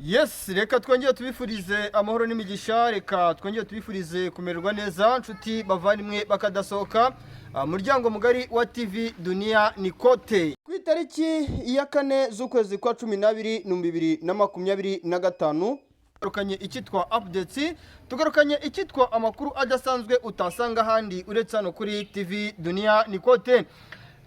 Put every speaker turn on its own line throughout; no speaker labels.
Yes, reka twongere tubifurize amahoro n'imigisha, reka twongere tubifurize kumererwa neza, nshuti bavandimwe bakadasohoka. Muryango mugari wa TV Dunia ni kote. Ku itariki ya 4 z'ukwezi kwa 12 2025, tugarukanye icyitwa updates, tugarukanye icyitwa amakuru adasanzwe utasanga ahandi uretse hano kuri TV Dunia ni kote.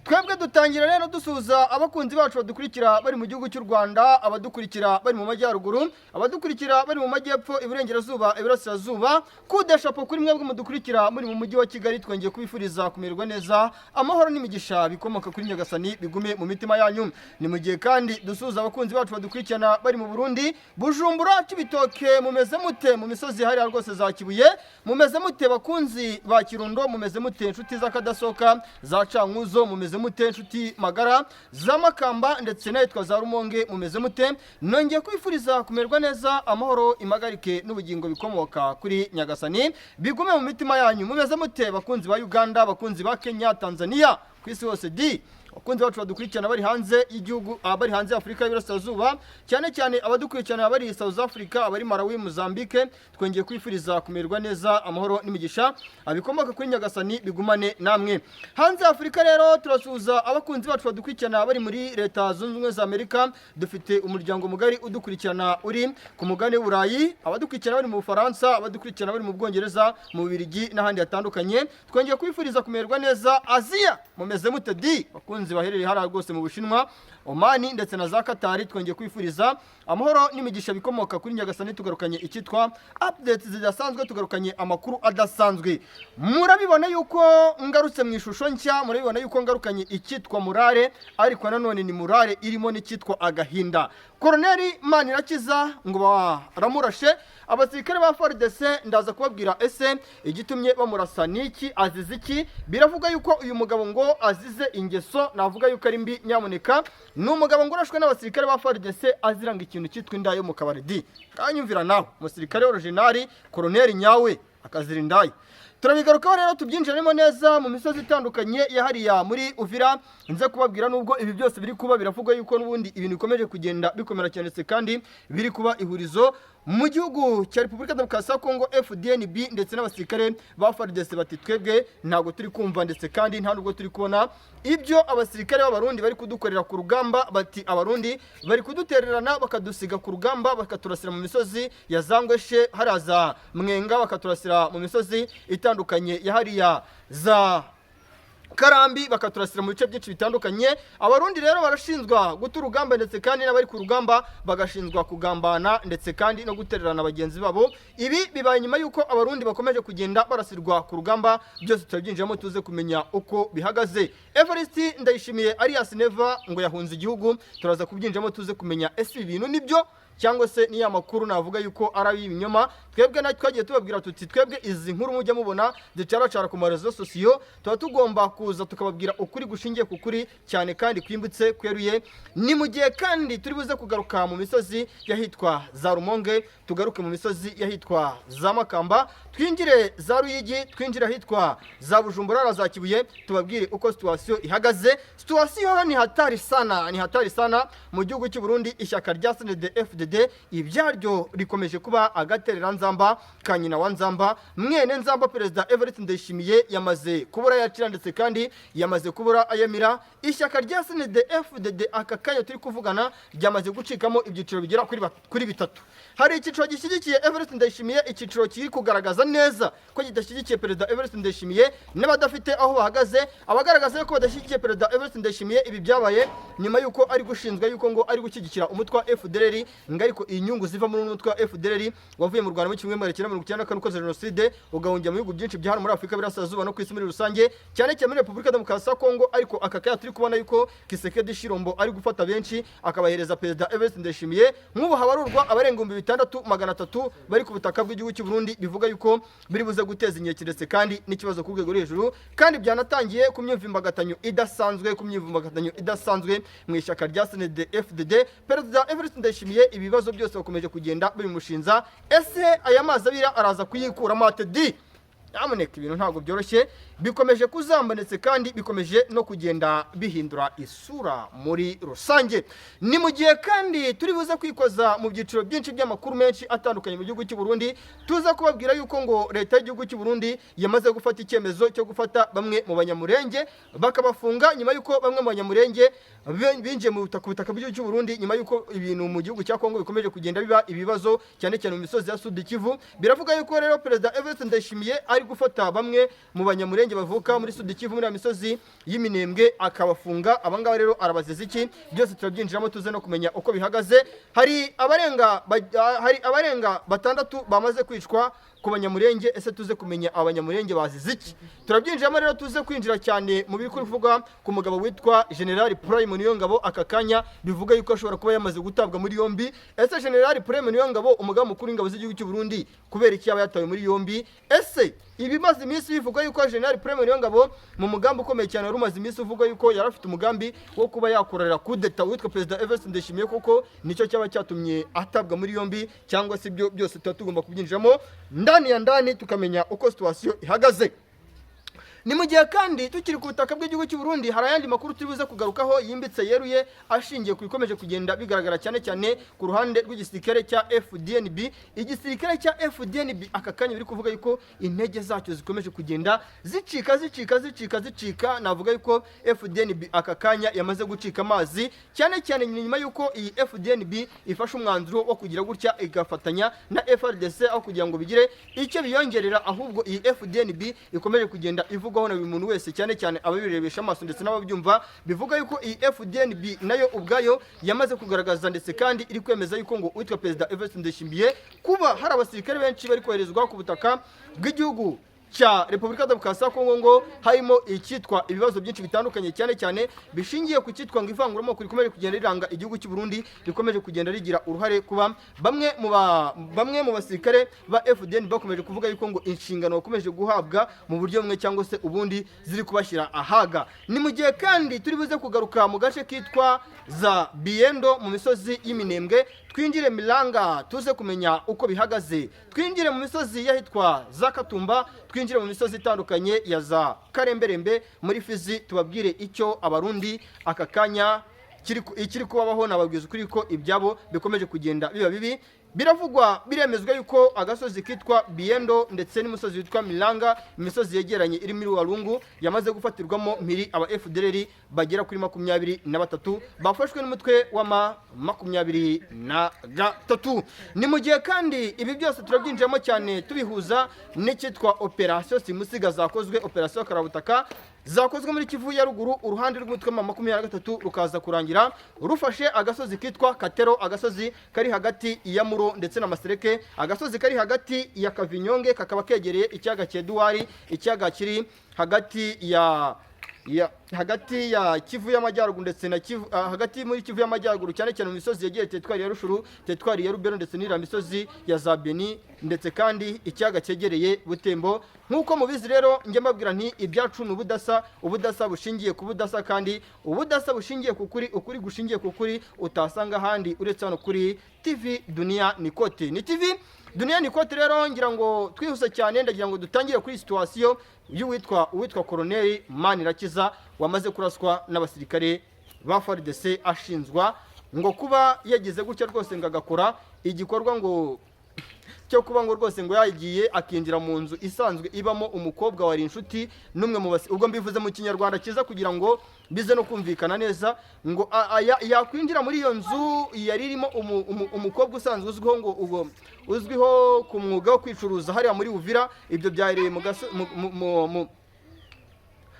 Twebwe dutangira rero dusuhuza abakunzi bacu badukurikira bari mu gihugu cy'u Rwanda, abadukurikira bari mu majyaruguru, abadukurikira bari mu majyepfo, iburengerazuba, iburasirazuba. Kudeshapo kuri mwebwe mudukurikira muri mu mujyi wa Kigali, twongeye kubifuriza kumererwa neza, amahoro n'imigisha bikomoka kuri Nyagasani bigume mu mitima yanyu. Ni mu gihe kandi dusuhuza abakunzi bacu badukurikirana bari mu Burundi, Bujumbura, Cibitoke, mumeze mute mu misozi hariya rwose za Kibuye? Mumeze mute bakunzi ba Kirundo? Mumeze mute inshuti z'akadasohoka za Cankuzo? Mumeze mute inshuti magara za Makamba ndetse n'ahitwa za Rumonge? Mumeze mute? Nongeye kwifuriza kumererwa neza, amahoro, impagarike n'ubugingo bikomoka kuri Nyagasani bigume mu mitima yanyu. Mumeze mute bakunzi ba Uganda, bakunzi ba Kenya, Tanzania, ku isi hose di? Abakunzi bacu badukurikirana bari hanze y'igihugu, bari hanze y'Afurika y'Iburasirazuba, cyane cyane abadukurikirana bari South Africa, abari Malawi, Mozambique, twongeye kwifuriza kumererwa neza, amahoro n'imigisha bikomoka kuri Nyagasani bigumane namwe. Hanze y'Afurika rero turasuhuza abakunzi bacu badukurikirana bari muri Leta Zunze Ubumwe za Amerika. Dufite umuryango mugari udukurikirana uri ku mugabane w'Uburayi, abadukurikirana bari mu Bufaransa, abadukurikirana bari mu Bwongereza, mu Bubiligi n'ahandi hatandukanye. Twongeye kwifuriza kumererwa neza. Aziya mumeze mute di? Bakunzi baherereye hariya rwose mu Bushinwa, Omani ndetse na za Katari, twongeye kwifuriza amahoro n'imigisha bikomoka kuri Nyagasani. Tugarukanye icyitwa updates zidasanzwe, tugarukanye amakuru adasanzwe. Murabibona yuko ngarutse mu ishusho nshya, murabibona yuko ngarukanye icyitwa murare, ariko nanone ni murare irimo n'icyitwa agahinda. Koroneri Manirakiza ngo baramurashe abasirikare ba FARDC. Ndaza kubabwira ese igitumye bamurasa niki, azize iki? Biravuga yuko uyu mugabo ngo azize ingeso navuga yuko ari mbi. Nyamuneka, ni umugabo ngo urashwe n'abasirikare ba FARDC aziranga ikintu cyitwa indaya yo mu kabari di. Kanyumvira nawe, umusirikare original, koroneri nyawe, akazira indaya. Turabigarukaho rero, tubyinjiremo neza mu misozi itandukanye ya hariya muri Uvira. Nze kubabwira, nubwo ibi byose biri kuba, biravugwa yuko n'ubundi ibintu bikomeje kugenda bikomera cyane ndetse kandi biri kuba ihurizo mu gihugu cya Repubulika Demokarasi ya Kongo. FDNB ndetse n'abasirikare ba FARDC bati: "Twebwe ntabwo turi kumva ndetse kandi nta nubwo turi kubona ibyo abasirikare b'Abarundi bari kudukorera ku rugamba." Bati: "Abarundi bari kudutererana, bakadusiga ku rugamba, bakaturasira mu misozi ya Zangweshe, hariya za Mwenga, bakaturasira mu misozi itandukanye ya hariya za Karambi, bakaturasira mu bice byinshi bitandukanye." Abarundi rero barashinzwa guta urugamba, ndetse kandi n'abari ku rugamba bagashinzwa kugambana ndetse kandi no gutererana bagenzi babo. Ibi bibaye nyuma y'uko Abarundi bakomeje kugenda barasirwa ku rugamba. Byose turabyinjiramo tuze kumenya uko bihagaze. Evariste Ndayishimiye alias Neva ngo yahunze igihugu. Turaza kubyinjiramo tuze kumenya ese ibi bintu nibyo cyangwa se niya makuru navuga yuko ari ay'ibinyoma. Twebwe natwe twagiye tubabwira tuti: "Twebwe izi nkuru mujya mubona zicaracara ku ma réseaux sociaux, tuba tugomba kuza tukababwira ukuri gushingiye ku kuri cyane kandi kwimbitse, kweruye." Ni mu gihe kandi turi buze kugaruka mu misozi y'ahitwa za Rumonge, tugaruke mu misozi y'ahitwa za Makamba, twinjire za Ruyigi, twinjire ahitwa za Bujumbura na za Kibuye, tubabwire uko situation ihagaze. Situation ni hatari sana, ni hatari sana mu gihugu cy'u Burundi. Ishyaka rya CNDD FDD ibyaryo rikomeje kuba agatereranzamba ka nyina wa Nzamba, mwene Nzamba. Perezida Evariste Ndayishimiye yamaze kubura yakira ndetse kandi yamaze kubura ayamira. Ishyaka rya CNDD FDD aka kanya turi kuvugana ryamaze gucikamo ibyiciro bigera kuri bitatu. Hari icyiciro gishyigikiye Evariste Ndayishimiye, icyiciro kiri kugaragaza neza ko kidashyigikiye Perezida Evariste Ndayishimiye, n'abadafite aho bahagaze, abagaragaza ko badashyigikiye Perezida Evariste Ndayishimiye. Ibi byabaye nyuma y'uko ari gushinzwa yuko ngo ari gushyigikira umutwe wa FDLR, ngo ariko inyungu ziva muri uno mutwe wa FDLR wavuye mu Rwanda mu 1994 ukoze jenoside, ugahungira mu bihugu byinshi bya hano muri Afurika y'Iburasirazuba no ku isi muri rusange, cyane cyane muri Repubulika Demokarasi ya Kongo. Ariko aka kanya turi kubona yuko Tshisekedi Tshilombo ari gufata benshi akabahereza Perezida Evariste Ndayishimiye. Nk'ubu habarurwa abarenga 6300 bari ku butaka bw'igihugu cy'u Burundi, bivuga yuko biri buze guteza inkeke ndetse kandi n'ikibazo ku rwego rwo hejuru, kandi byanatangiye ku myumvimbagatanyo idasanzwe, ku myumvimbagatanyo idasanzwe mu ishyaka rya CNDD FDD. Perezida Evariste Ndayishimiye ibibazo byose bakomeje kugenda bimushinza. Ese aya mazi abira araza kuyikuramo ate di? Nyamuneka, ibintu ntabwo byoroshye, bikomeje kuzamba ndetse kandi bikomeje no kugenda bihindura isura muri rusange. Ni mu gihe kandi turi buze kwikoza mu byiciro byinshi by'amakuru menshi atandukanye mu gihugu cy'u Burundi. Tuza kubabwira yuko ngo leta y'igihugu cy'u Burundi yamaze gufata icyemezo cyo gufata bamwe mu Banyamurenge bakabafunga, nyuma y'uko bamwe mu Banyamurenge binjiye mu butaka, butaka bw'igihugu cy'u Burundi, nyuma y'uko ibintu mu gihugu cya Kongo bikomeje kugenda biba ibibazo, cyane cyane mu misozi ya Sud Kivu. Biravuga yuko rero Perezida Evariste Ndayishimiye ari gufata bamwe mu Banyamurenge bavuka muri Sud Kivu, muri ya misozi y'Iminembwe, akabafunga. Abangaba rero arabaziza iki? Byose turabyinjiramo, tuze no kumenya uko bihagaze. Hari abarenga batandatu bamaze kwicwa ku Banyamurenge. Ese tuze kumenya Abanyamurenge bazize iki? Turabyinjiramo rero, tuze kwinjira cyane mu biri kuvugwa ku mugabo witwa General Prime Niyongabo. Aka kanya bivuga yuko ashobora kuba yamaze gutabwa muri yombi. Ese General Prime Niyongabo, umugaba mukuru w'ingabo z'igihugu cy'u Burundi, kubera iki yaba yatawe muri yombi? Ese ibimaze iminsi bivugwa yuko General Prime Niyongabo, mu mugambi ukomeye cyane wari umaze iminsi uvugwa yuko yari afite umugambi wo kuba yakorera kudeta witwa Perezida Evariste Ndayishimiye, kuko nicyo cyaba cyatumye atabwa muri yombi cyangwa se ibyo byose tuba tugomba kubyinjiramo ndani ya ndani, tukamenya uko situation ihagaze. Ni mu gihe kandi tukiri ku butaka bw'igihugu cy'u Burundi, hari ayandi makuru turi buze kugarukaho yimbitse, yeruye, ashingiye ku bikomeje kugenda bigaragara cyane cyane ku ruhande rw'igisirikare cya FDNB. Igisirikare cya FDNB aka kanya biri kuvuga yuko intege zacyo zikomeje kugenda zicika, zicika, zicika, zicika. Navuga yuko FDNB aka kanya yamaze gucika amazi, cyane cyane nyuma yuko iyi FDNB ifashe umwanzuro wo kugira gutya igafatanya na FARDC, aho kugira ngo bigire icyo biyongerera. Ahubwo iyi FDNB ikomeje kugenda ivugwaho na buri muntu wese, cyane cyane ababirebesha amaso ndetse n'ababyumva. Bivuga yuko iyi FDNB nayo ubwayo yamaze kugaragaza ndetse kandi iri kwemeza yuko ngo uwitwa Perezida Evariste Ndayishimiye, kuba hari abasirikare benshi bari koherezwa ku butaka bw'igihugu cya Repubulika Demokarasi ya Kongo, ngo harimo icyitwa ibibazo byinshi bitandukanye, cyane cyane bishingiye ku cyitwa ngo ivanguramoko rikomeje kugenda riranga igihugu cy'u Burundi, rikomeje kugenda rigira uruhare kuba bamwe mu basirikare ba FDN bakomeje kuvuga yuko ngo inshingano bakomeje guhabwa mu buryo bumwe cyangwa se ubundi ziri kubashyira ahaga. Ni mu gihe kandi turi buze kugaruka mu gace kitwa za Biendo mu misozi y'Iminembwe, twinjire Milanga tuze kumenya uko bihagaze, twinjire mu misozi y'ahitwa za Katumba, twinjire mu misozi itandukanye ya za Karemberembe muri Fizi, tubabwire icyo Abarundi aka kanya ikiri kubabaho. Nababwiza ukuri ko ibyabo bikomeje kugenda biba bibi. Biravugwa, biremezwa yuko agasozi kitwa Biendo ndetse n'umusozi witwa Milanga, imisozi yegeranye iri muri Walungu, yamaze gufatirwamo mpiri aba FDLR bagera kuri 23 bafashwe n'umutwe w'ama 23. Ni mu gihe kandi ibi byose turabyinjiramo cyane, tubihuza n'icyitwa operasiyo simusiga zakozwe, operasiyo karabutaka zakozwe muri Kivu ya Ruguru, uruhande rw'umutwe wa 23 rukaza kurangira rufashe agasozi kitwa Katero, agasozi kari hagati ya Muro ndetse na Masereke, agasozi kari hagati ya Kavinyonge, kakaba kegereye ikiyaga cya Eduwari, ikiyaga kiri hagati ya Kivu y'Amajyaruguru ndetse na Kivu, hagati muri Kivu y'Amajyaruguru, cyane cyane mu misozi yegereye teritwari ya Rushuru, teritwari ya Rubero ndetse n'iriya misozi ya za Beni, ndetse kandi ikiyaga cyegereye Butembo. Nk'uko mubizi rero, njye mbabwira nti ibyacu ni ubudasa, ubudasa bushingiye ku budasa, kandi ubudasa bushingiye ku kuri, ukuri gushingiye ku kuri utasanga ahandi uretse hano kuri TV Dunia Nikote. Ni TV Dunia Nikote. Rero ngira ngo twihuse cyane, ndagira ngo dutangire kuri situation y'uwitwa uwitwa Koroneli Manirakiza wamaze kuraswa n'abasirikare ba FARDC, ashinzwa ngo kuba yagize gutya rwose ngo agakora igikorwa ngo cyo kuba ngo rwose ngo yagiye akinjira mu nzu isanzwe ibamo umukobwa wari inshuti n'umwe mu basi. Ubwo mbivuze mu Kinyarwanda cyiza kugira ngo bize no kumvikana neza, ngo yakwinjira muri iyo nzu yari irimo umukobwa usanzwe uzwiho ngo ubwo uzwiho ku mwuga wo kwicuruza hariya muri Uvira. Ibyo byahereye mu gaso- mu- mu- mu- mu-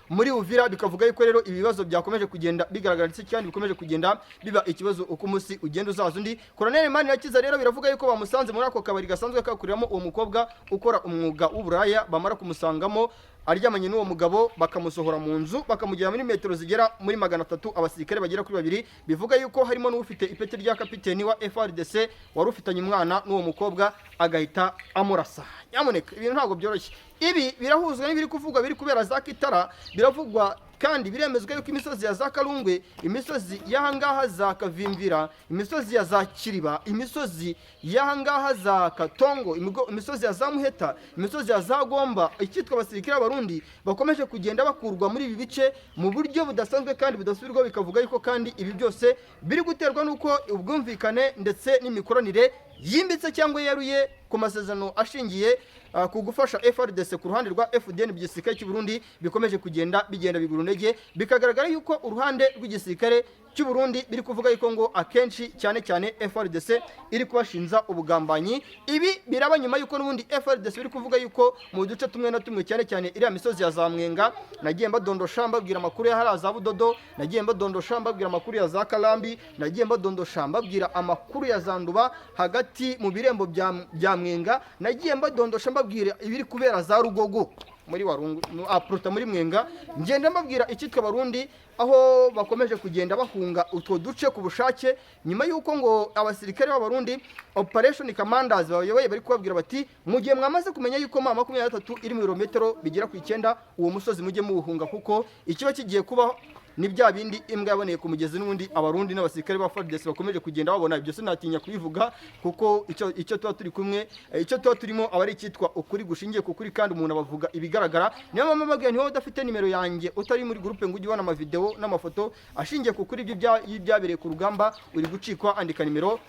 muri Uvira. Bikavuga yuko rero ibibazo byakomeje kugenda bigaragara ndetse kandi bikomeje kugenda biba ikibazo uko umunsi ugenda uzaza undi. Colonel Manirakiza rero biravuga yuko bamusanze muri ako kabari gasanzwe kakuriramo uwo mukobwa ukora umwuga w'uburaya, bamara kumusangamo aryamanye n'uwo mugabo, bakamusohora mu nzu, bakamujyana muri metero zigera muri 300, abasirikare bagera kuri babiri, bivuga yuko harimo n'ufite ipeti rya kapiteni wa FARDC wari ufitanye umwana n'uwo mukobwa, agahita amurasa. Nyamuneka, ibintu ntabwo byoroshye. Ibi birahuzwa n'ibiri kuvugwa biri kubera za Kitara. Biravugwa Kandi biremezwa yuko imisozi ya za Karungwe, imisozi y'ahangaha za Kavimvira, imisozi ya za Kiriba, imisozi y'ahangaha za Katongo, imisozi ya za Muheta, imisozi ya za Gomba, icyitwa abasirikare b'Abarundi bakomeje kugenda bakurwa muri ibi bice mu buryo budasanzwe kandi budasubirwaho. Bikavuga yuko kandi ibi byose biri guterwa n'uko ubwumvikane ndetse n'imikoranire yimbitse cyangwa yeruye ku masezerano ashingiye ku gufasha FARDC ku ruhande rwa FDN mu gisirikare cy'u Burundi bikomeje kugenda bigenda bigura intege. Bikagaragara yuko uruhande rw'igisirikare cy'u Burundi biri kuvuga yuko ngo akenshi cyane cyane FARDC iri kubashinza ubugambanyi. Ibi biraba nyuma yuko n'ubundi FARDC biri kuvuga yuko mu duce tumwe na tumwe, cyane cyane iriya misozi ya za Mwenga nagiye mbadondosha mbabwira amakuru ya hariya za Budodo, nagiye mbadondosha mbabwira amakuru ya za Karambi, nagiye mbadondosha mbabwira amakuru ya za Nduba hagati mu birembo bya Mwenga, nagiye mbadondosha mbabwira ibiri kubera za Rugogo muri Warungu apruta muri Mwenga, ngenda mbabwira icyitwa Abarundi aho bakomeje kugenda bahunga utwo duce ku bushake, nyuma y'uko ngo abasirikare b'Abarundi, operation commanders bayoboye, bari kubabwira bati: "Mu gihe mwamaze kumenya yuko M23 iri mu birometero bigera ku 9, uwo musozi mujye muwuhunga, kuko ikiba kigiye kubaho ni bya bindi imbwa yaboneye ku mugezi." N'ubundi Abarundi n'abasirikare ba FARDC bakomeje kugenda babona ibyo. Sinatinya kubivuga kuko icyo tuba turi kumwe, icyo tuba turimo aba ari icyitwa ukuri gushingiye ku kuri, kandi umuntu abavuga ibigaragara. Niyo mpamvu mbabwira nti: wowe udafite nimero yanjye, utari muri groupe ngo ujye ubona amavideo n'amafoto ashingiye ku kuri y'ibyabereye ku rugamba, uri gucikwa. Andika nimero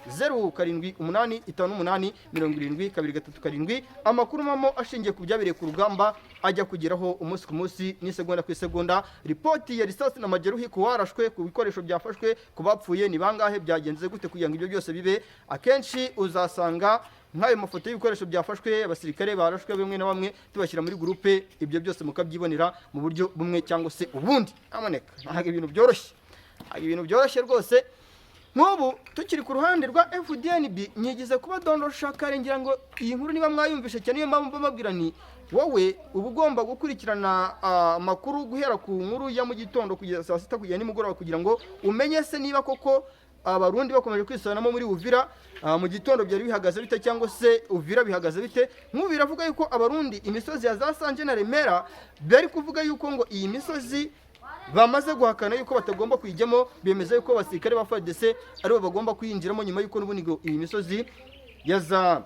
0785870237. Amakuru mamo ashingiye ku byabereye ku rugamba ajya kugeraho umunsi ku munsi n'isegonda ku isegonda. Ripoti ya risasi na majeruhi, ku warashwe, ku bikoresho byafashwe, ku bapfuye ni bangahe, byagenze gute kugira ngo ibyo byose bibe, akenshi uzasanga nk'ayo mafoto y'ibikoresho byafashwe, abasirikare barashwe bamwe na bamwe, tubashyira muri groupe, ibyo byose mukabyibonera mu buryo bumwe cyangwa se ubundi. Aboneka ntabwo ibintu byoroshye, ntabwo ibintu byoroshye rwose. Nk'ubu tukiri ku ruhande rwa FDNB, nyigize kuba dondosha kare, ngira ngo iyi nkuru niba mwayumvishe cyane. Niyo mpamvu mbabwira ni wowe uba ugomba gukurikirana amakuru guhera ku nkuru ya mu gitondo kugeza saa sita, kugeza nimugoroba, kugira ngo umenye se niba koko Abarundi bakomeje kwisobanamo muri Uvira. Mu gitondo byari bihagaze bite, cyangwa se Uvira bihagaze bite? Nk'ubu biravuga yuko Abarundi imisozi ya za Sanje na Remera, bari kuvuga yuko ngo iyi misozi bamaze guhakana yuko batagomba kuyijyamo, bemeza yuko abasirikare ba FARDC aribo bagomba kuyinjiramo, nyuma yuko n'ubundi ngo iyi misozi ya za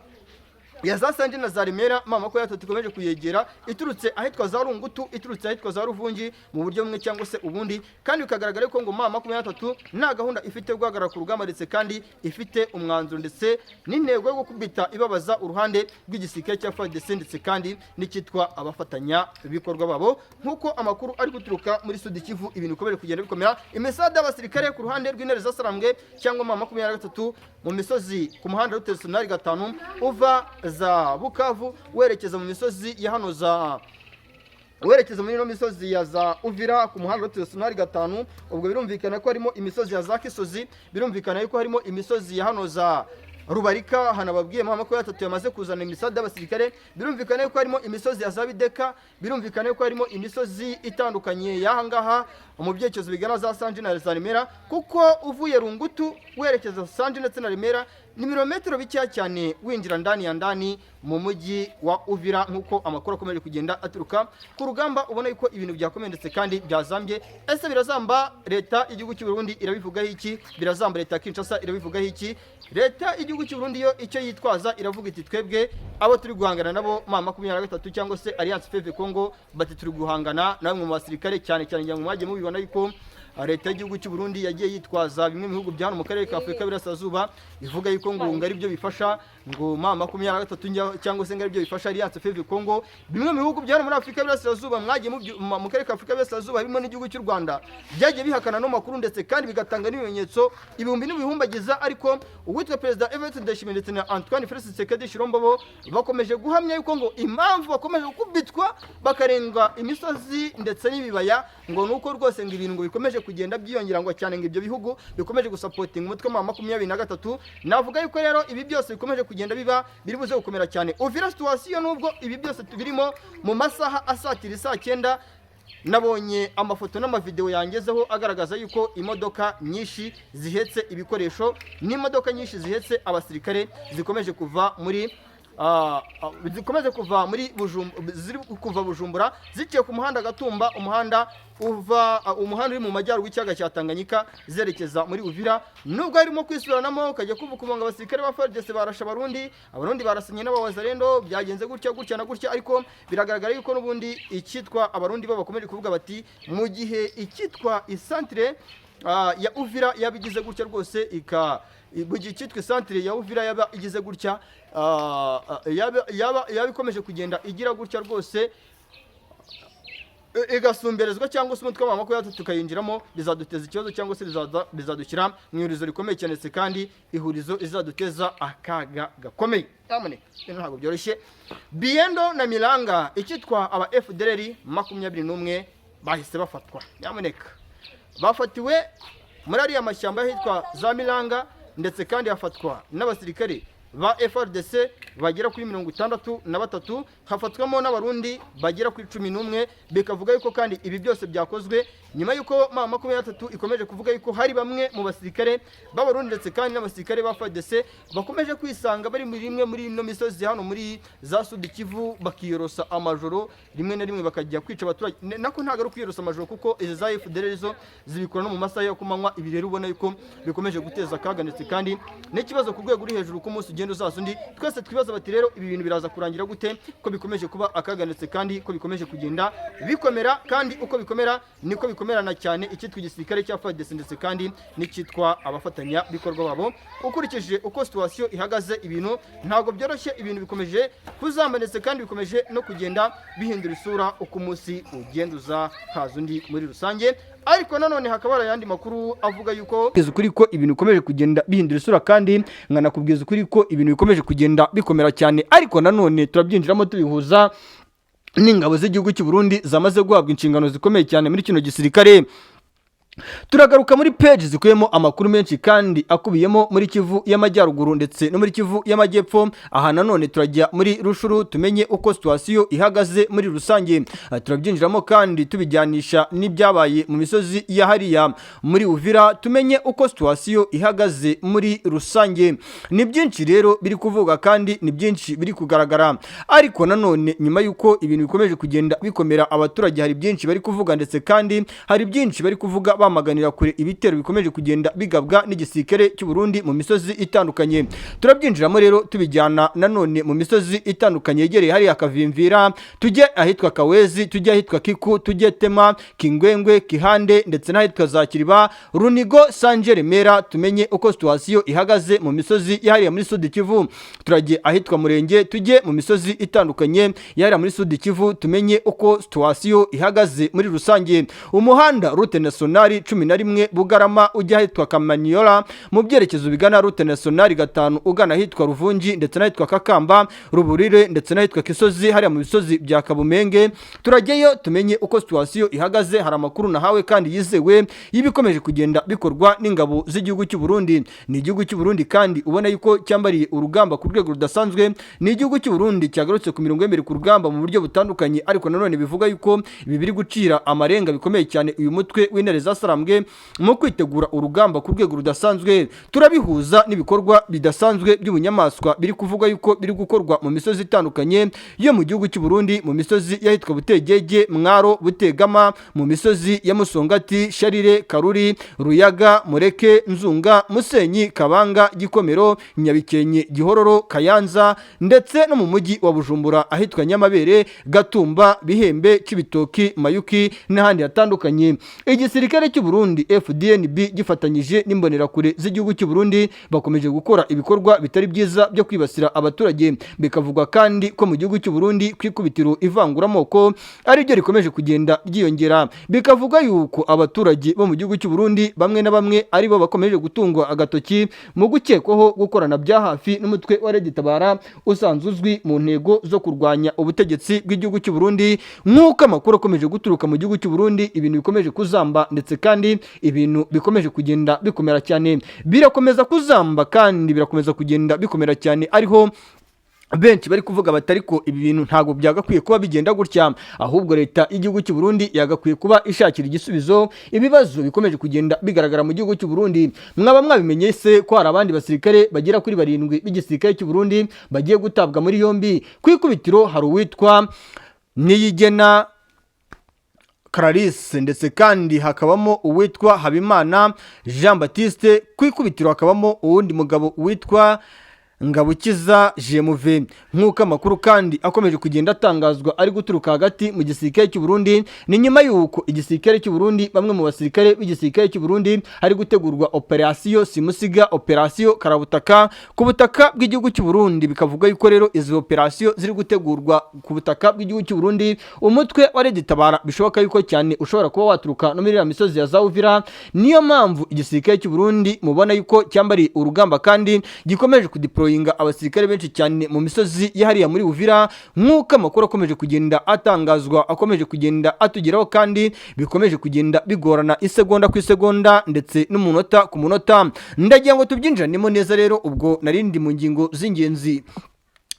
Sanje na za Remera M23 ikomeje kuyegera iturutse ahitwa za Rungutu, iturutse ahitwa za Ruvungi, mu buryo bumwe cyangwa se ubundi. Kandi bikagaragara yuko ngo M23 nta gahunda ifite yo guhagarara ku rugamba, ndetse kandi ifite umwanzuro ndetse n'intego yo gukubita ibabaza uruhande rw'igisirikare cya FARDC ndetse kandi n'icyitwa abafatanya bikorwa babo. Nk'uko amakuru ari guturuka muri Sud Kivu, ibintu bikomeje kugenda bikomera. Imisada y'abasirikare ku ruhande rw'Intare za Sarambwe cyangwa M23 mu misozi ku muhanda route nationale 5 uva za Bukavu werekeza mu misozi ya hano za werekeza muri ino misozi ya za Uvira ku muhanda route nationale 5. Ubwo birumvikana ko harimo imisozi ya za Kisozi, birumvikana yuko harimo imisozi ya hano za Rubarika, hanababwiye M23 yamaze kuzana imisada y'abasirikare. Birumvikana yuko harimo imisozi ya Zabideka, birumvikana yuko harimo imisozi itandukanye y'aha ngaha mu byerekezo bigana za Sanje na za Remera, kuko uvuye Rungutu werekeza Sanje ndetse na Remera ni ibirometero bikeya cyane winjira ndani ya ndani mu mujyi wa Uvira. Nk'uko amakuru akomeje kugenda aturuka ku rugamba, ubona yuko ibintu byakomeye ndetse kandi byazambye. Ese birazamba, leta y'igihugu cy'u Burundi irabivugaho iki? Birazamba, leta ya Kinshasa irabivugaho iki? Leta y'igihugu cy'u Burundi yo icyo yitwaza iravuga iti: "Twebwe abo turi guhangana nabo M23 cyangwa se Alliance Fleuve Congo", bati: "Turi guhangana na bamwe mu basirikare cyane cyane." Ngira ngo mwagiye mubibona yuko leta y'igihugu cy'u Burundi yagiye yitwaza bimwe mu bihugu bya hano mu karere ka Afurika y'Iburasirazuba, ivuga yuko ngo ari byo bifasha ngo M23 cyangwa se ngo ari byo bifasha Alliance Fleuve Congo. Bimwe mu bihugu bya hano muri Afurika y'Iburasirazuba mwagiye mu karere ka Afurika y'Iburasirazuba harimo n'igihugu cy'u Rwanda, byagiye bihakana no makuru ndetse kandi bigatanga n'ibimenyetso ibihumbi n'ibihumbagiza. Ariko uwitwa Perezida Evariste Ndayishimiye ndetse na Antoine Felix Tshisekedi Tshilombo bo bakomeje guhamya yuko ngo impamvu bakomeje gukubitwa bakarenga imisozi ndetse n'ibibaya ngo nuko rwose ngo ibintu ngo bikomeje kugenda byiyongera, ngo cyane ngo ibyo bihugu bikomeje gusapotinga umutwe wa 23. Navuga yuko rero ibi byose bikomeje kugenda biba biri buze gukomera cyane Uvira situation. Nubwo ibi byose tubirimo, mu masaha asatira isaa 9 nabonye amafoto n'amavideo yangezeho agaragaza yuko imodoka nyinshi zihetse ibikoresho n'imodoka nyinshi zihetse abasirikare zikomeje kuva muri zikomeje kuva muri Bujumbura, ziri kuva Bujumbura ziciye ku muhanda Gatumba, umuhanda uva umuhanda uri mu majyaruguru y'ikiyaga cya Tanganyika, zerekeza muri Uvira. Nubwo harimo kwisubiranamo, ukajya kuvuga ngo abasirikare ba FARDC barashe Abarundi, Abarundi barasinye n'Abawazalendo, byagenze gutya gutya na gutya, ariko biragaragara yuko n'ubundi icyitwa Abarundi bo bakomeje kuvuga bati mu gihe icyitwa isantere ya Uvira yaba igize gutya rwose, ika mu gihe icyitwa isantere ya Uvira yaba igize gutya, yaba ikomeje kugenda igira gutya rwose, igasumberezwa cyangwa se umutwe wa 23 tukayinjiramo, bizaduteza ikibazo cyangwa se bizadushyira mu ihurizo rikomeye cyane, ndetse kandi ihurizo rizaduteza akaga gakomeye. Nyamuneka, ibintu ntabwo byoroshye. Biendo na Miranga, icyitwa aba FDLR 21 bahise bafatwa. Nyamuneka, bafatiwe muri ariya mashyamba ahitwa za Miranga, ndetse kandi hafatwa n'abasirikare ba FARDC bagera kuri 63, hafatwamo n'Abarundi bagera kuri 11. Bikavuga yuko kandi ibi byose byakozwe nyuma y'uko M23 ikomeje kuvuga yuko hari bamwe mu basirikare b'Abarundi ndetse kandi n'abasirikare ba FARDC bakomeje kwisanga bari muri rimwe muri ino misozi hano muri za Sud Kivu, bakiyorosa amajoro, rimwe na rimwe bakajya kwica abaturage. Nako ntabwo ari ukwiyorosa amajoro, kuko izi za FDLR zo zibikora no mu masaha yo kumanywa. Ibi rero ubona yuko bikomeje guteza akaga ndetse kandi n'ikibazo ku rwego ruri hejuru. Ku munsi ugenda uzaza undi, twese twibaza bati: rero ibi bintu biraza kurangira gute, ko bikomeje kuba akaga ndetse kandi ko bikomeje kugenda bikomera? Kandi uko bikomera niko bikomerana cyane icyitwa igisirikare cya FARDC ndetse kandi n'icyitwa abafatanyabikorwa babo. Ukurikije uko situation ihagaze, ibintu ntabwo byoroshye. Ibintu bikomeje kuzamba ndetse kandi bikomeje no kugenda bihindura isura uko umunsi ugenda uza haza undi muri rusange. Ariko nanone hakaba hari ayandi makuru avuga yuko, kubwiza ukuri ko ibintu bikomeje kugenda bihindura isura, kandi nkanakubwiza ukuri ko ibintu bikomeje kugenda bikomera cyane. Ariko nanone turabyinjiramo tubihuza n'ingabo z'igihugu cy'u Burundi zamaze guhabwa inshingano zikomeye cyane muri kino gisirikare. Turagaruka muri peji zikubiyemo amakuru menshi kandi akubiyemo muri Kivu y'Amajyaruguru ndetse no muri Kivu y'Amajyepfo. Aha nanone turajya muri Rutshuru, tumenye uko situation ihagaze muri rusange. Turabyinjiramo kandi tubijyanisha n'ibyabaye mu misozi ya hariya muri Uvira, tumenye uko situation ihagaze muri rusange. Ni byinshi rero biri kuvuga kandi ni byinshi biri kugaragara. Ariko nanone nyuma y'uko ibintu bikomeje kugenda bikomera, abaturage hari byinshi bari kuvuga, ndetse kandi hari byinshi bari kuvuga bamaganira kure ibitero bikomeje kugenda bigabwa n'igisirikare cy'u Burundi mu misozi itandukanye. Turabyinjiramo rero tubijyana nanone mu misozi itandukanye yegereye hariya Kavimvira, tujye ahitwa Kawezi, tujye ahitwa Kiku, tujye Tema, Kingwengwe, Kihande ndetse n'ahitwa za Kiriba, Runigo, Sanje, Remera, tumenye uko situation ihagaze mu misozi yahariya muri Sud Kivu. Turagiye ahitwa Murenge, tujye mu misozi itandukanye yahariya muri Sud Kivu, tumenye uko situation ihagaze muri rusange. Umuhanda route nationale 11 Bugarama ujya ahitwa Kamanyola mu byerekezo bigana route nationale 5, ugana ahitwa Ruvungi ndetse n'ahitwa Kakamba, Ruburire ndetse n'ahitwa Kisozi, hariya mu bisozi bya Kabumenge. Turajyayo tumenye uko situation ihagaze. Hari amakuru nahawe kandi yizewe y'ibikomeje kugenda bikorwa n'ingabo z'igihugu cy'u Burundi. Ni igihugu cy'u Burundi kandi ubona yuko cyambariye urugamba ku rwego rudasanzwe. Ni igihugu cy'u Burundi cyagarutse ku mirongo y'imbere ku rugamba mu buryo butandukanye. Ariko nanone bivuga yuko ibi biri gucira amarenga bikomeye cyane uyu mutwe w'Intare za Sarambwe mu kwitegura urugamba ku rwego rudasanzwe. Turabihuza n'ibikorwa bidasanzwe by'ubunyamaswa biri kuvuga yuko biri gukorwa mu misozi itandukanye yo mu gihugu cy'u Burundi, mu misozi y'ahitwa Butegege, Mwaro, Butegama, mu misozi ya Musongati, Sharire, Karuri, Ruyaga, Mureke, Nzunga, Musenyi, Kabanga, Gikomero, Nyabikenke, Gihororo, Kayanza ndetse no mu mujyi wa Bujumbura ahitwa Nyamabere, Gatumba, Bihembe, Cibitoki, Mayuki n'ahandi hatandukanye. Igisirikare cy'u Burundi FDNB gifatanyije n'Imbonerakure z'igihugu cy'u Burundi bakomeje gukora ibikorwa bitari byiza byo kwibasira abaturage. Bikavugwa kandi ko mu gihugu cy'u Burundi ku ikubitiro ivanguramoko ari ryo rikomeje kugenda ryiyongera. Bikavugwa yuko abaturage bo mu gihugu cy'u Burundi bamwe na bamwe aribo bakomeje gutungwa agatoki mu gukekwaho gukorana bya hafi n'umutwe wa Red Tabara usanzwe uzwi mu ntego zo kurwanya ubutegetsi bw'igihugu cy'u Burundi. Nk'uko amakuru akomeje guturuka mu gihugu cy'u Burundi, ibintu bikomeje kuzamba ndetse kandi ibintu bikomeje kugenda bikomera cyane, birakomeza kuzamba kandi birakomeza kugenda bikomera cyane, ariho Benshi bari kuvuga bati: "Ariko ibi bintu ntabwo byagakwiye kuba bigenda gutya, ahubwo leta y'igihugu cy'u Burundi yagakwiye kuba ishakira igisubizo ibibazo bikomeje kugenda bigaragara mu gihugu cy'u Burundi." Mwaba mwabimenye se ko hari abandi basirikare bagera kuri 7 b'igisirikare cy'u Burundi bagiye gutabwa muri yombi? Ku ikubitiro hari uwitwa Niyigena Clarisse, ndetse kandi hakabamo uwitwa Habimana Jean Baptiste. Ku ikubitiro hakabamo uwundi mugabo witwa Ngabukiza Jemuve. Nk'uko amakuru kandi akomeje kugenda atangazwa ari guturuka hagati mu gisirikare cy'u Burundi, ni nyuma y'uko igisirikare cy'u Burundi, bamwe mu basirikare b'igisirikare cy'u Burundi, hari gutegurwa operasiyo simusiga, operasiyo karabutaka ku butaka bw'igihugu cy'u Burundi. Bikavuga yuko rero izi operasiyo ziri gutegurwa ku butaka bw'igihugu cy'u Burundi, umutwe wa Red Tabara bishoboka yuko cyane ushobora kuba waturuka no muri iriya misozi ya za Uvira. Niyo mpamvu igisirikare cy'u Burundi mubona yuko cyambariye urugamba kandi gikomeje kudeployinga abasirikare benshi cyane mu misozi yahariya muri Uvira, nk'uko amakuru akomeje kugenda atangazwa akomeje kugenda atugeraho, kandi bikomeje kugenda bigorana isegonda ku isegonda ndetse n'umunota ku munota. Ndagira ngo tubyinjiranemo neza rero. Ubwo narindi mu ngingo z'ingenzi,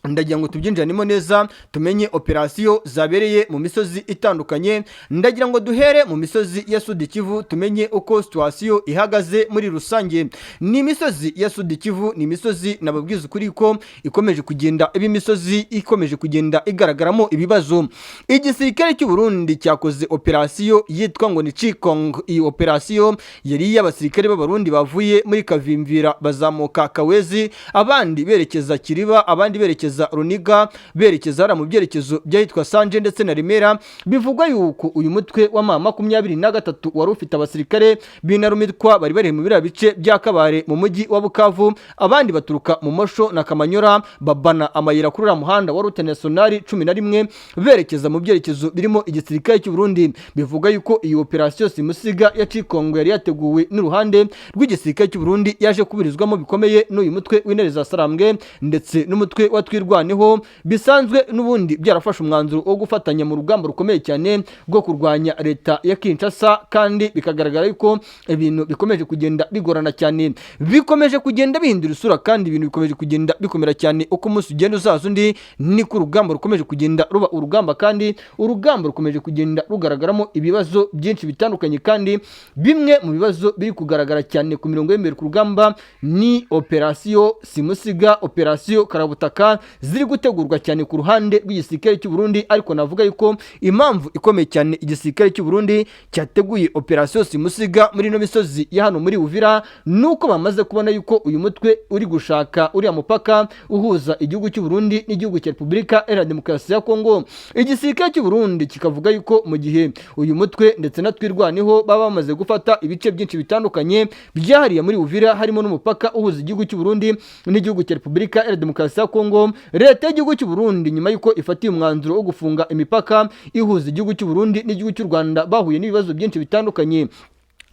ndagira ngo tubyinjiranemo neza, tumenye operasiyo zabereye mu misozi itandukanye. Ndagira ngo duhere mu misozi ya Sud Kivu, tumenye uko situation ihagaze muri rusange. Ni imisozi ya Sud Kivu, ni imisozi nababwiza ukuri ko ikomeje kugenda iba imisozi ikomeje kugenda igaragaramo ibibazo. Igisirikare cy'u Burundi cyakoze operasiyo yitwa ngo ni Chikong. Iyi operasiyo yari iy'abasirikare b'Abarundi bavuye muri Kavimvira bazamuka Kawezi, abandi berekeza Kiriba, abandi berekeza Runiga, berekeza hariya mu byerekezo by'ahitwa Sanje ndetse na Remera. Bivugwa yuko uyu mutwe wa M23 wari ufite abasirikare b'inarumitwa bari mu biriya bice bya Kabare mu mujyi wa Bukavu, abandi baturuka mu Mosho na Kamanyora, babana amayira kuri uriya muhanda wa route nationale 11, berekeza mu byerekezo birimo igisirikare cy'u Burundi. Bivuga yuko iyi operasiyo simusiga ya Cikongo yari yateguwe n'uruhande rw'igisirikare cy'u Burundi yaje kuburizwamo bikomeye n'uyu mutwe w'Intare za Sarambwe ndetse n'umutwe wa Twirwaneho, bisanzwe n'ubundi byarafashe umwanzuro wo gufatanya mu rugamba rukomeye cyane rwo kurwanya leta ya Kinshasa. Kandi bikagaragara yuko ibintu bikomeje kugenda bigorana cyane, bikomeje kugenda bihindura isura, kandi ibintu bikomeje kugenda bikomera cyane. Uko umunsi ugenda uzaza undi, niko urugamba rukomeje kugenda ruba urugamba, kandi urugamba rukomeje kugenda rugaragaramo ibibazo byinshi bitandukanye. Kandi bimwe mu bibazo biri kugaragara cyane ku mirongo y'imbere ku rugamba ni operasiyo simusiga, operasiyo karabutaka ziri gutegurwa cyane ku ruhande rw'igisirikare cy'u Burundi. Ariko navuga yuko impamvu ikomeye cyane igisirikare cy'u Burundi cyateguye operasiyo simusiga muri ino misozi ya hano muri Uvira, nuko bamaze kubona yuko uyu mutwe uri gushaka uriya mupaka uhuza igihugu cy'u Burundi n'igihugu cya Repubulika Iharanira Demokarasi ya Kongo. Igisirikare cy'u Burundi kikavuga yuko mu gihe uyu mutwe ndetse na Twirwaneho baba bamaze gufata ibice byinshi bitandukanye byahariye muri Uvira, harimo n'umupaka uhuza igihugu cy'u Burundi n'igihugu cya Repubulika Iharanira Demokarasi ya Kongo, leta y'igihugu cy'u Burundi, nyuma y'uko ifatiye umwanzuro wo gufunga imipaka ihuza igihugu cy'u Burundi n'igihugu cy'u Rwanda, bahuye n'ibibazo byinshi bitandukanye,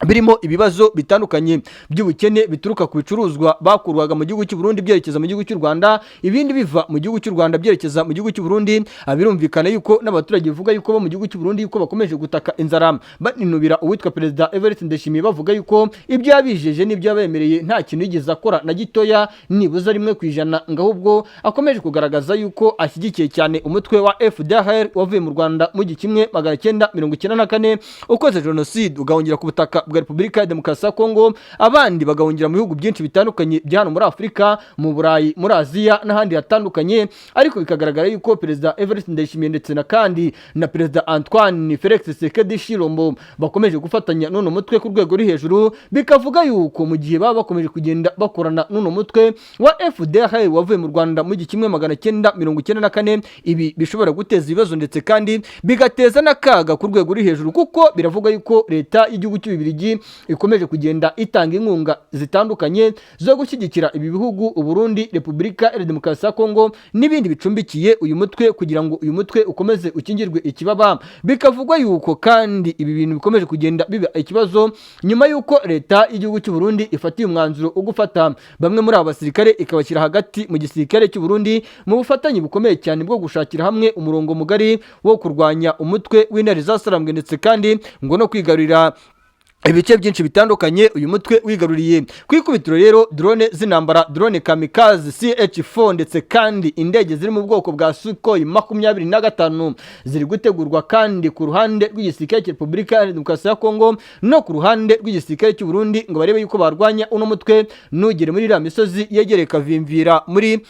birimo ibibazo bitandukanye by'ubukene bituruka ku bicuruzwa bakurwaga mu gihugu cy'u Burundi byerekeza mu gihugu cy'u Rwanda, ibindi biva mu gihugu cy'u Rwanda byerekeza mu gihugu cy'u Burundi. Birumvikana yuko n'abaturage bivuga yuko bo mu gihugu cy'u Burundi yuko bakomeje gutaka inzara, baninubira uwitwa Perezida Evariste Ndayishimiye, bavuga yuko ibyo yabijeje n'ibyo yabemereye nta kintu yigeze akora na gitoya, nibuza 1%, ngo ahubwo akomeje kugaragaza yuko ashyigikiye cyane umutwe wa FDLR wavuye mu Rwanda mu 1994, ukoze jenoside ugahungira ku butaka bwa Repubulika ya Demokarasi ya Kongo, abandi bagahungira mu bihugu byinshi bitandukanye bya hano muri Afurika, mu Burayi, muri Aziya n'ahandi hatandukanye. Ariko bikagaragara yuko Perezida Evariste Ndayishimiye ndetse na kandi na Perezida Antoine Felix Tshisekedi Tshilombo bakomeje gufatanya n'uno mutwe ku rwego ruri hejuru. Bikavuga yuko mu gihe baba bakomeje kugenda bakorana n'uno mutwe wa FDLR wavuye mu Rwanda mu 1994, ibi bishobora guteza ibibazo ndetse kandi bigateza n'akaga ku rwego ruri hejuru, kuko biravuga yuko leta y'igihugu cy'Ububirigi ikomeje kugenda itanga inkunga zitandukanye zo gushyigikira ibi bihugu, Uburundi, Repubulika ya Demokarasi ya Kongo n'ibindi bicumbikiye uyu mutwe, kugira ngo uyu mutwe ukomeze ukingirwe ikibaba. Bikavugwa yuko kandi ibi bintu bikomeje kugenda biba ikibazo nyuma yuko leta y'igihugu cy'u Burundi ifatiye umwanzuro wo gufata bamwe muri aba basirikare ikabashyira hagati mu gisirikare cy'u Burundi, mu bufatanye bukomeye cyane bwo gushakira hamwe umurongo mugari wo kurwanya umutwe w'Intare zasarambwe, ndetse kandi ngo no kwigarurira Ibice byinshi bitandukanye uyu mutwe wigaruriye. Ku ikubitiro rero, drone z'intambara, drone kamikaze CH4, ndetse kandi indege ziri mu bwoko bwa Sukhoi 25 ziri gutegurwa kandi ku ruhande rw'igisirikare cya Repubulika Iharanira Demokarasi ya Kongo no ku ruhande rw'igisirikare cy'u Burundi, ngo barebe yuko barwanya uno mutwe nugere muri iriya misozi yegereye Kavimvira muri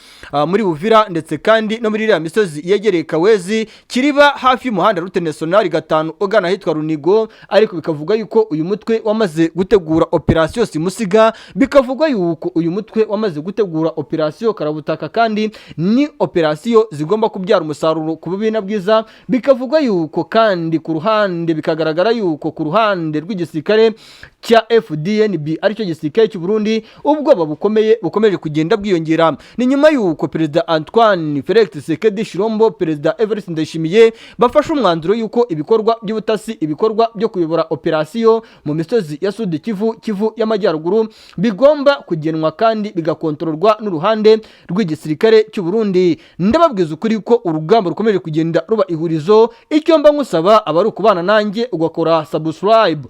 Buvira, ndetse kandi no muri iriya misozi yegereye Kawezi Kiriba, hafi y'umuhanda route nationale 5 ugana ahitwa Runigo. Ariko bikavuga yuko uyu mutwe wamaze gutegura operasiyo simusiga, bikavugwa yuko uyu mutwe wamaze gutegura operasiyo karabutaka, kandi ni operasiyo zigomba kubyara umusaruro ku bubi na bwiza. Bikavugwa yuko kandi ku ruhande, bikagaragara yuko ku ruhande rw'igisirikare cya FDNB, aricyo gisirikare cy'u Burundi, ubwoba bukomeye bukomeje kugenda bwiyongera. Ni nyuma yuko Perezida Antoine Felix Tshisekedi Tshilombo, Perezida Evariste Ndayishimiye bafashe umwanzuro yuko ibikorwa by'ubutasi, ibikorwa byo kuyobora operasiyo mu misozi ya Sud Kivu, Kivu y'Amajyaruguru, bigomba kugenwa kandi bigakontororwa n'uruhande rw'igisirikare cy'u Burundi. Ndababwiza ukuri ko urugamba rukomeje kugenda ruba ihurizo. Icyo mba nkusaba aba ari ukubana nanjye, ugakora subscribe,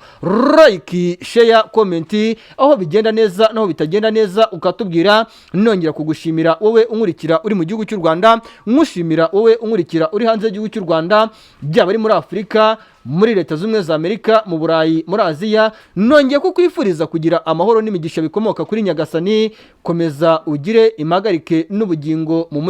like, share, comment, aho bigenda neza naho bitagenda neza ukatubwira. Nongera kugushimira wowe unkurikira uri mu gihugu cy'u Rwanda, nkushimira wowe unkurikira uri hanze y'igihugu cy'u Rwanda, byaba ari muri Afurika, muri Leta Zunze Ubumwe za Amerika, mu Burayi, muri Aziya. Nongeye kukwifuriza kugira amahoro n'imigisha bikomoka kuri Nyagasani. Komeza ugire impagarike n'ubugingo mu mutima.